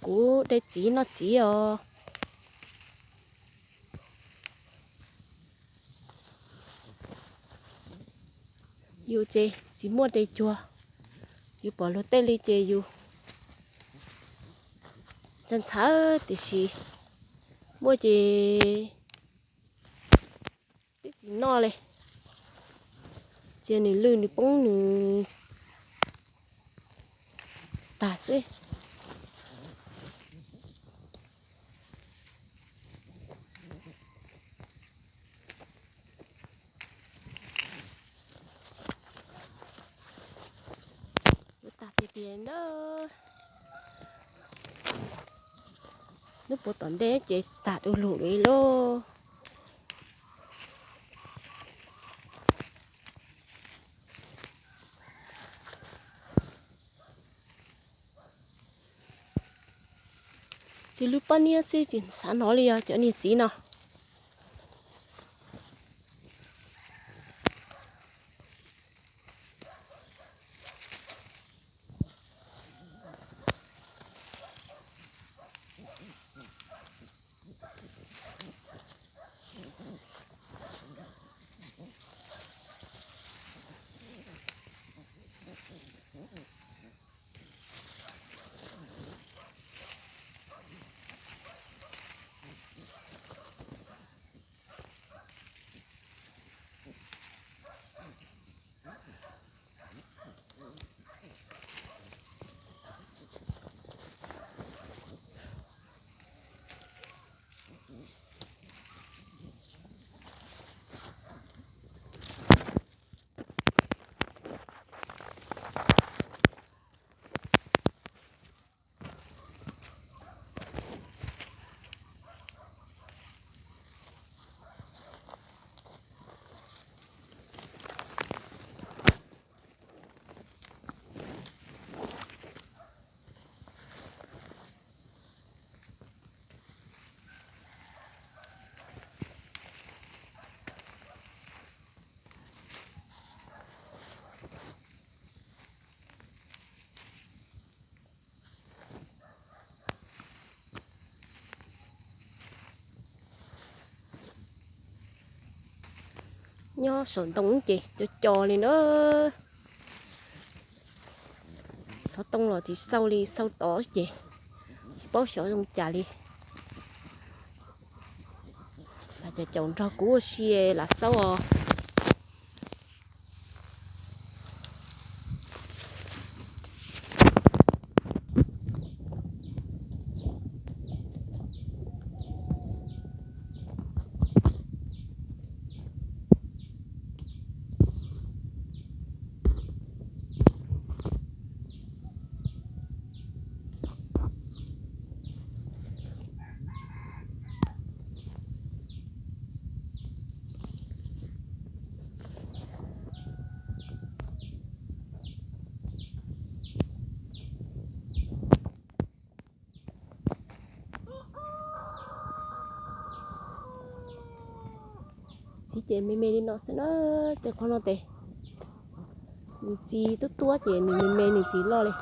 Kuv de txiv noj txiv os. Yus ces tsis muaj de cuag, yus pom luag tej li ces yus ntxhab ntxhab tiam sis muaj ces twb tsis noj li, cia nws lwj nws poob nws tag xwb. Lub tag tiag tiag na. Lub puag tom ntej ces tag du lug li lauj. Tsis lub pob niab xwb tsis xav hnov li os cov niag txiv no. Nyob saum ntoo ces co co li na. Xov tooj los tsis xauj li, xauj tod ces tsis paub xyov zoo cas li. Lam caum caum nrog kuv ua si lam xauj os. Txiv ces me me li no xwb na, ces qhov no ces nws txi tuab tuab ces nws me me nws tsis loj li.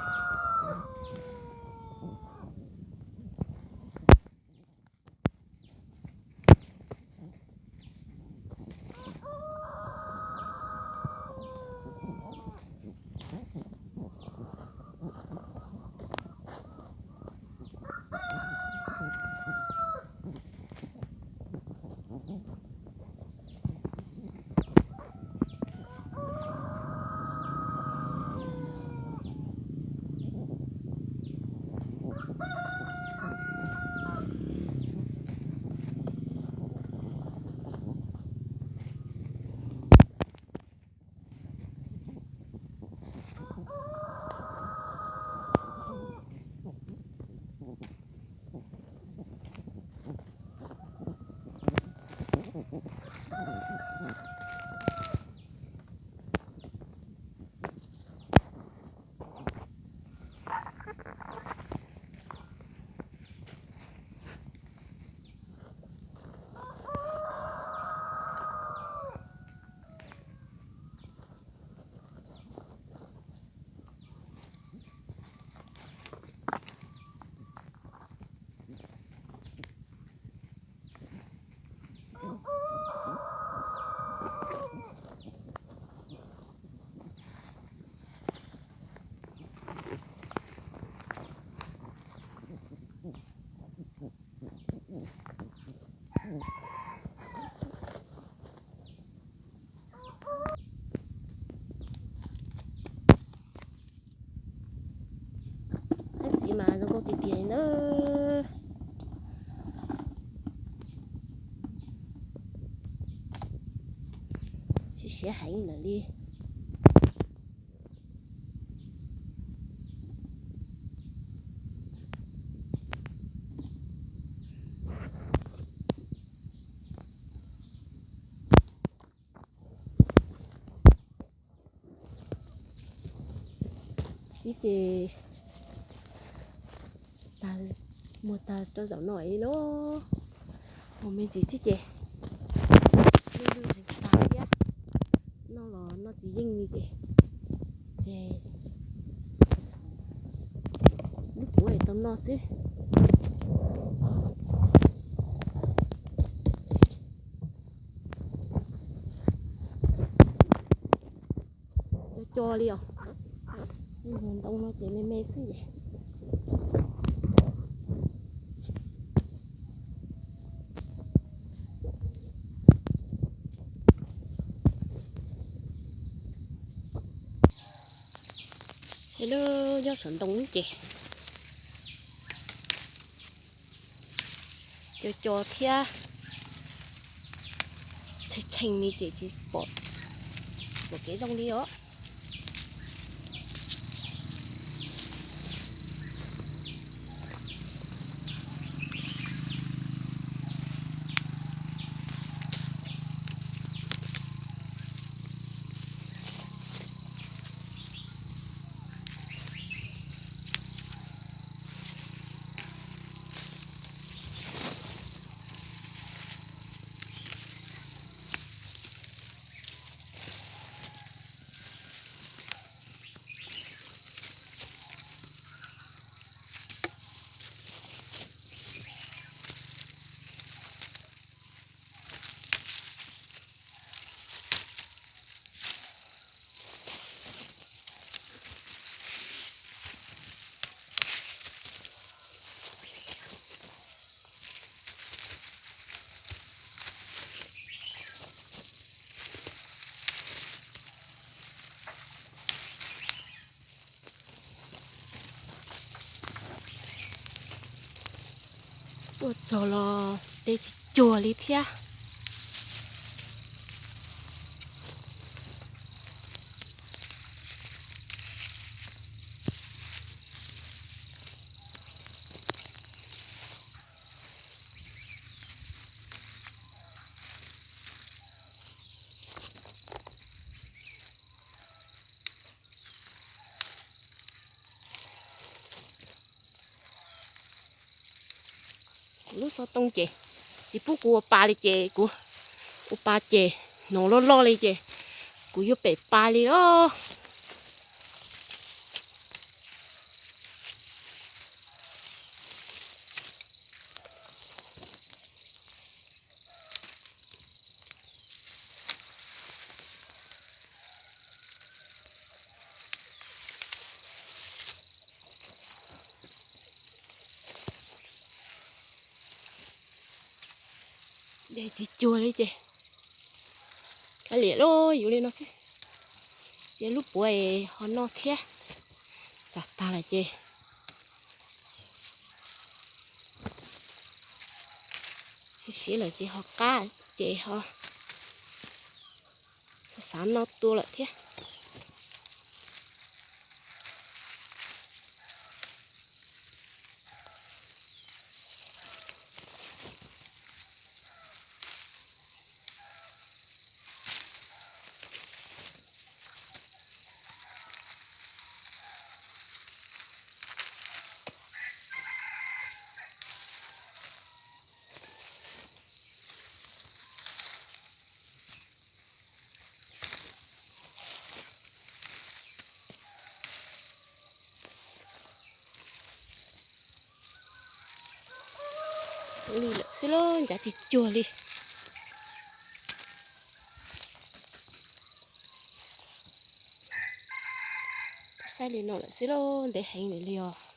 Siav siav heev lawm li. Ib ces tag, muag tag rau zaum no ib lub, mus me ntsis xwb ces lub lub zeeg tag thiab. Noj los noj tsis yeej li ces, ces lub puav es tau noj xwb. Co co li os. Ntug ntoo no ces me me xwb ces. Ces lub nyob saum ntoo ces co co thiab, tshee tshee li ces tsis pom, pom kev zoo li os. Tuaj txog los dej tsis cuag li thiab. Kuv lub xov tooj ces tsis pub kuv ua pa li ces kuv ua pa ces hnov loj loj li ces kuv yuav pem pa li os. Dej tsis cuag li ces kav liam lub yuav li no xwb. Ces lub puav es ho noj thiab, txav tag lawm ces siav siav lawm ces ho qab ces ho xav noj tua lawm thiab. Li lawm xwb lauj, ncav tsis cuag li. Saib li no lawm xwb lauj, ntev heev li os.